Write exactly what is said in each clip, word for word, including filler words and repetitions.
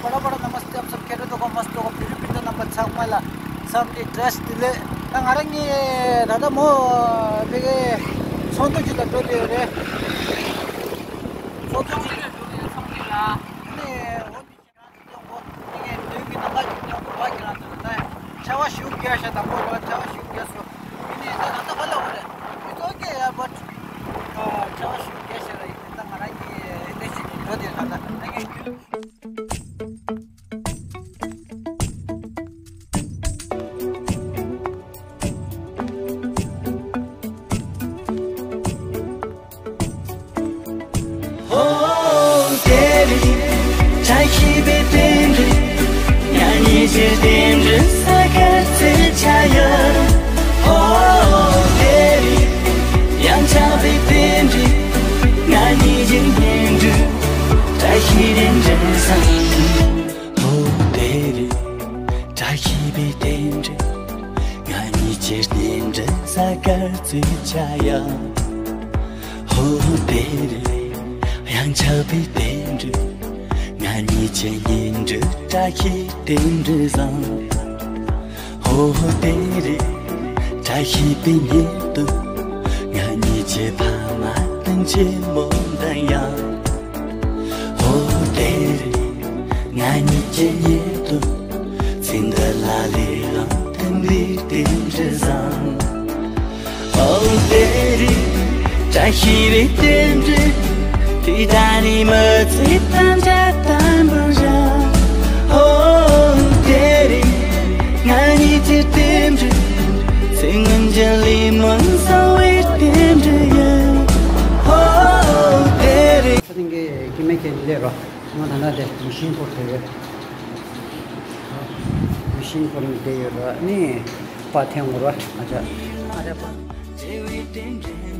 बडा बडा नमस्ते, आप सब खैरियत होगा, मस्त होगा। फिर भी तो नंबर छाप वाला सब डी ड्रेस दिले। ད་ང་རང་གི་ད་ལྟ་མོ་དེ་གའི་ཚོགས་འདུ་ཅིག་ལ་འགྲོ་བསྡད་ཡོད་རེད། ཚོགས་འདུ་ཅིག་ལ་འགྲོ་བསྡད་ཡོད་ཚོགས་འདུ་ལ། ཨ་ནི་འོ་འདི་ཁྱེད་རང་ཚོ་ཡོང་གོ། ངས་མདུན་གྱི་ནང་པ་ཅིག་ཡོང་གོ་བ་ཁྱེད་རང་ཚོ་ལ་ད་ཆར་པ་ཞེ་པོ་རྒྱག་ཤག་དང་པོ་ར་ཆར་པ་ཞེ་པོ་རྒྱག་སོང་། དེ་ནས་ད་ད་ལྟ་ག་ལ་འོ་རེད། It's okay, yeah, but ཆར་པ་ཞེ་པོ་རྒྱག་ཤག་ར་ཡིན། ད་ང་རང་གི་ལས་བྱེད་ནས་འགྲོ་བསྡད་ད་ད་ད་ངས་ཁྱོད། ཧོ། དེ་རིང་བཀྲ་ཤིས་པའི་རྟེན་འབྲེལ། ང་གཉིས་ཀྱི་རྟེན་འབྲེལ་ས་ཁར་བརྩི་བྱ་ཡ། ཧོ། དེ་རིང་ཡང་ཆགས་པའི་རྟེན་འབྲེལ། ང་གཉིས་ཀྱི་གཉེན་སྒྲིག་བཀྲ་ཤིས་རྟེན་འབྲེལ་བཟང་། ཧོ། དེ་རིང་བཀྲ་ཤིས་པའི་རྟེན་འབྲེལ། ང་གཉིས་ཀྱི་རྟེན་འབྲེལ་ས་ཁར་བརྩི་བྱ་ཡ། ཧོ། དེ་རིང་ཡང་ཆགས་པའི་རྟེན་འབྲེལ། ང་གཉིས་ཀྱི་གཉེན་སྒྲིག་བཀྲ་ཤིས་རྟེན་འབྲེལ་བཟང་། ཧོ། དེ་རིང་བཀྲ་ཤིས་པའི་ཉིན་དུ། ང་གཉིས་ཀྱི་ཕ་མ་དང་ཆེན་མོ་དང་ཡང་། ཧོ། དེ་རིང་ང་གཉིས་ཀྱི་ཉིན་དུ། ཚེ་འདི་ལ་ལས་ལམ་མཐུན་པའི་རྟེན་འབྲེལ་བཟང་། ཨོ། དེ་རིང་བཀྲ་ཤིས་པའི་རྟེན་འབྲེལ། དེ་ད་ནི་མི་ཚེ་ཐམས་ཅད་དམ་པར་བཞག་ཨོ། དེ་རིང་ང་གཉིས་ཀྱི་རྟེན་འབྲེལ། ཚེ་སྔོན་གྱི་ལས་མང་བཟང་བའི་རྟེན་འབྲེལ་ཡིན། ཨོ། དེ་རིང་། ས་སྟེང་གི་སྐྱེ་དམན་ཁྱེད་ཀྱི་ལས་རོགས། ང་ད་ལྟ་དེ་མི་ཤིན་ཁོར་བསྡད་ཡོད། མི་ཤིན་ཁོར་ནས་བསྡད་ཡོད་ར་ནི་པ་ཐེངས་འོར་བ་ང་ཅག་ང་ཅག་པ། བཀྲ་ཤིས་པའི་རྟེན་འབྲེལ།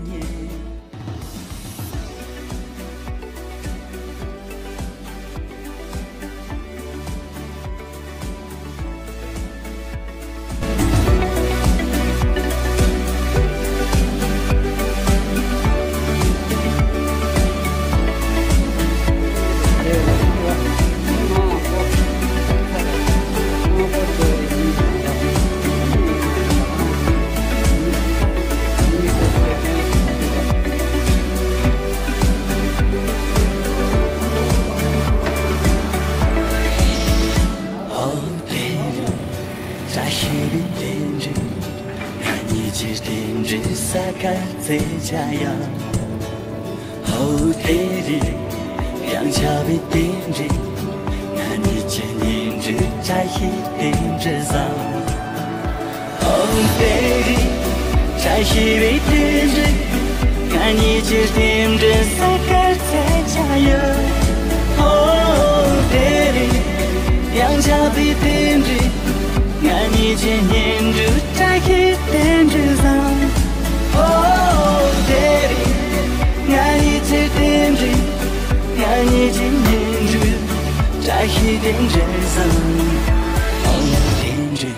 ང་གཉིས་ཀྱི་རྟེན་འབྲེལ་ས་ཁར་བརྩི་བྱ་ཡ། ཧོ། དེ་རིང་ཡང་ཆགས་པའི་རྟེན་འབྲེལ། ང་གཉིས་ཀྱི་གཉེན་སྒྲིག་བཀྲ་ཤིས་རྟེན་འབྲེལ་བཟང་། ཨོ། དེ་རིང་བཀྲ་ཤིས་པའི་རྟེན་འབྲེལ། ང་གཉིས་ཀྱི་རྟེན་འབྲེལ་ས་ཁར་བརྩི་བྱ་ཡ། ཨོ། དེ་རིང་ཡང་ཆགས་པའི་རྟེན་འབྲེལ། ང་གཉིས་ཀྱི་གཉེན་སྒྲིག་བཀྲ་ཤིས་རྟེན་འབྲེལ་བཟང་། ཨོ། དེ་རིང་ང་གཉིས་ཀྱི་རྟེན་འབྲེལ། ང་གཉིས་ཀྱི་གཉེན་སྒྲིག་བཀྲ་ཤིས་རྟེན་འབྲེལ་བཟང་། ཨོ། རྟེན་འབྲེལ།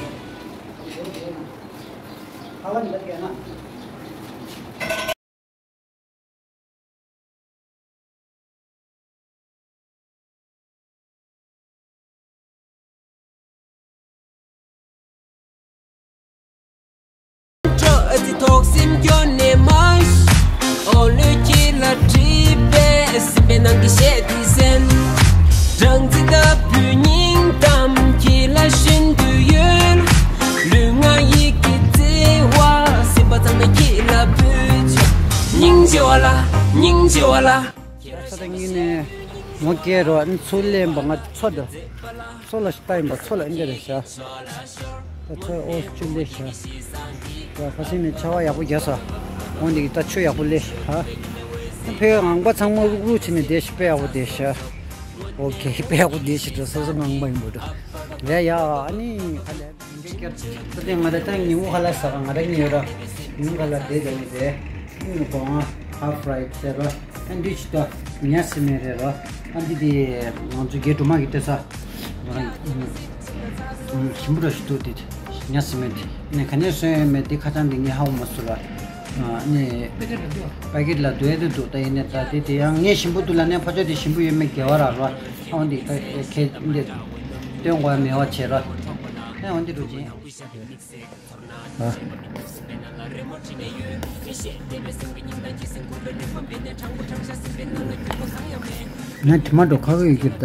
ཨ་ཙི་ཐོག་སེམས་སྐྱོ་ནས་མ་ཤི། འོ་ལོས་ཁྱེད་ལ་བྲིས་པས་སེམས་པའི་ནང་གི་གཞས་དེ་གསན། སྦྲང་རྩི་ལྟ་བུའི་སྙིང་གཏམ་ཁྱེད་ལ་བྱིན་དུ་ཡོད། ལུས་ངག་ཡིད་ཀྱི་བརྩེ་བ་སེམས་པ་ཚང་མས་ཁྱེད་ལ་ཕུལ་ཆོག་སྙིང་རྗེ་བ་ལ་སྙིང་རྗེ་བ་ལ། ས་ད་ངི་ནས་མོ་སྐྱེ་རོ་ཨ་ནི་ཚུར་ལེན་པ་ང་ཚོ་ད། མཚོ་ལ་ལྟ་ཡིན་པ་མཚོ་ལ་ཨེ་འདྲ་རེད་ཤག་ད་མཚོ་ཨོ་ཅུ་ལེ་ཤག་ད་ཁ་སང་ནས་ཆར་པ་ཡག་པོ་རྒྱག་ས། འོན་ཏེ་ད་ཆུ་ཡག་པོ་ལེ་ཤག་ད་ཕའི་ངང་པ་ཚང་མ་རུག་རུག་བྱས་ནས་བསྡད་ཤག་དཔེ་ཡག་པོ་བསྡད་ཤག་ཨོ་ཁེ་དཔེ་ཡག་པོ་བསྡད་ཤག་ད་སོ་སོ་ངང་པ་ཡིན་པ་འདྲ་རེད་ཡ། ཨ་ནི་ཁ་ལས་ད་ལྟ་ང་ད་ད་ཉིན་གུང་ཁ་ལག་ཟ་ག་ང་ད་ཉིན་ཡོད་ར། ཉིན་གུང་ཁ་ལག་དེ་དེ་ནས་དེ་ཉིན་གུང་ཧ་ཧྥ་རའི་ཌི་ཟེར་ར། ཨ་འདི་ཅི་ད་ཉ་སི་མེ་རེད་ར། ཨ་འདི་དེ་ང་ཚོ་རྒྱའི་སྒྲོལ་མ་གི་ལྟོས་ས། ང་རང་ཞིམ་པོ་ར་ཞིག་འདུག་དེ་ཉ་སི་མེ་དེ་ནས་ག་ནས་སོན་ཡོད་མེད་དེ་ཁ་བྱང་དེ་ངས་ཧ་གོ་མ་སོང་ར། ཨ་ནི་པ་ཀེ་ཊི་ལ་འདུག་ཡ་དེ་འདུག་ད་ཡིན་ནའི་ད་དེ་དེ་ཡང་ངས་ཞིམ་པོ་འདུག་ལབ་ནའི་ཕར་ཕྱོགས་དེ་ཞིམ་པོ་ཡོད་མེད་འགལ་བ་རག་ར། ཨ་འོ་འདི་ད་ཁྱེད་འདི་སྟོན་དགོས་ཡ་མེད་པ་བྱས་ར། ཨ་འོ་འདི་འགྲོ་ཅིང་། ཨ། ང་དྲི་མ་འགྲོ་ཁ་གི་ཡོད་ཀྱི་རེད་ད།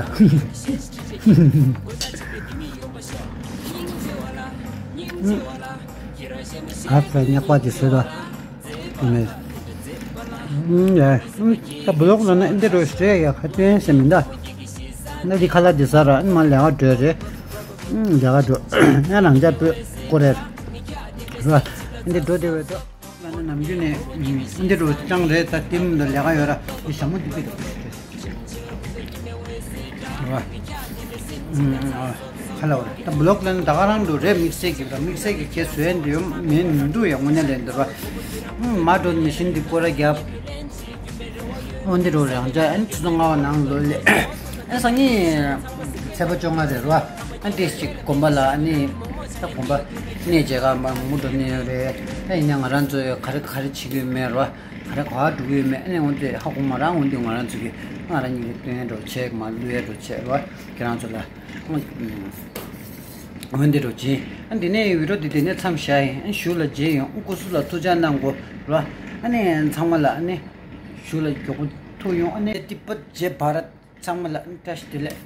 ཨ་ཙི་ཉག་པ་དེ་བཟོས་ད། ཨུམ་ཡ། ད་བི་ལོག་ལ་ན་འདི་རུ་བཟོས་ཡ་ཁ་ཏོན་ཟེར་མི་འདའ། ན་འདི་ཁ་ལག་འདི་ཟ་ར་ཨ་མ་ལས་ཀ་འགྲོ་རེད། ཨུམ་ལས་ཀ་འགྲོ། ང་རང་ཅག་པོས་སྐོར་རེད། ར། འདི་འགྲོ་བདེ་བས་ད། ལ་ནི་ནམ་རྒྱུན་ནས་འདི་འགྲོ་ཅང་རེད་ད་དེ་མི་འདུག་ལས་ཀ་ཡོད་ར་འདི་ཞྭ་མོ་འདི་པི་ར། ཁ་ལ་བ་ད་བི་ལོག་ལ་ནི་ད་ག་རང་འགྲོ་རེད། དམིགས་བསལ་གྱི་ར་དམིགས་བསལ་གྱི་ཁྱེད་བཟོས་ཡན་འདི་ཡོད་མིན་མི་འདུག་ཡ་དངོས་གནས་ལས་འདི་ར། མ་འགྲོ་ནི་བཞིན་འདི་སྐོར་ར་རྒྱབ། འོན་ཏེ་རོ་རང་ཅག་ཨན་ཆུ་ཚོད་ལྔ་བ་ནང་ལོ་ལེ། ཨན་སང་ཉིན་ཚེས་པ་བཅོ་ལྔ་རེད་རོ། ཨན་ཏེ་ཞིག་དགོན་པ་ལ་ཨ་ནི་ད་དགོན་པ་གནས་མཇལ་ཁ་མ་མུ་འགྲོ་ནི་ཡོད་རེད། ད་ཡིན་ན་ང་རང་ཚོ་ག་རེ་ག་རེ་བྱེད་ཀྱི་ཡོད་མེད་རོ། ག་རེ་ག་བ་འགྲོ་གི་ཡོད་མེད་ཨ་ནི་འོན་ཏེ་ཧ་གོ་མ་རང་འོན་ཏེ་ང་རང་ཚོ་གི་ང་རང་ཉིད་ཀྱི་སྟོན་ཡ་འགྲོ་བྱེད་མ་བླུ་ཡ་འགྲོ་བྱེད་རོ་ཁྱེད་རང་ཚོ་ལ། འོན་ཏེ་རོ་བྱེད་ཨ་འདི་ནས་བི་རོ་འདི་དེ་ནས་མཚམས་བཞག་ཡིན་ཨ་ཞུ་ལ་རྗེས་ཡོང་ཨ་སྐུ་གཟུགས་ལ་ཐུགས་ཅག་གནང་དགོས་རོ། ཨ་ནི་ཚང་མ་ལ་ཨ་ནི། ཞུ་ལ་མགྱོགས་པོ་ཐུག་ཡོང་ཨ་ནི་ཏི་པ་རྗེ་བར་ཚང་མ་ལ་བཀྲ་ཤིས་བདེ་ལེགས།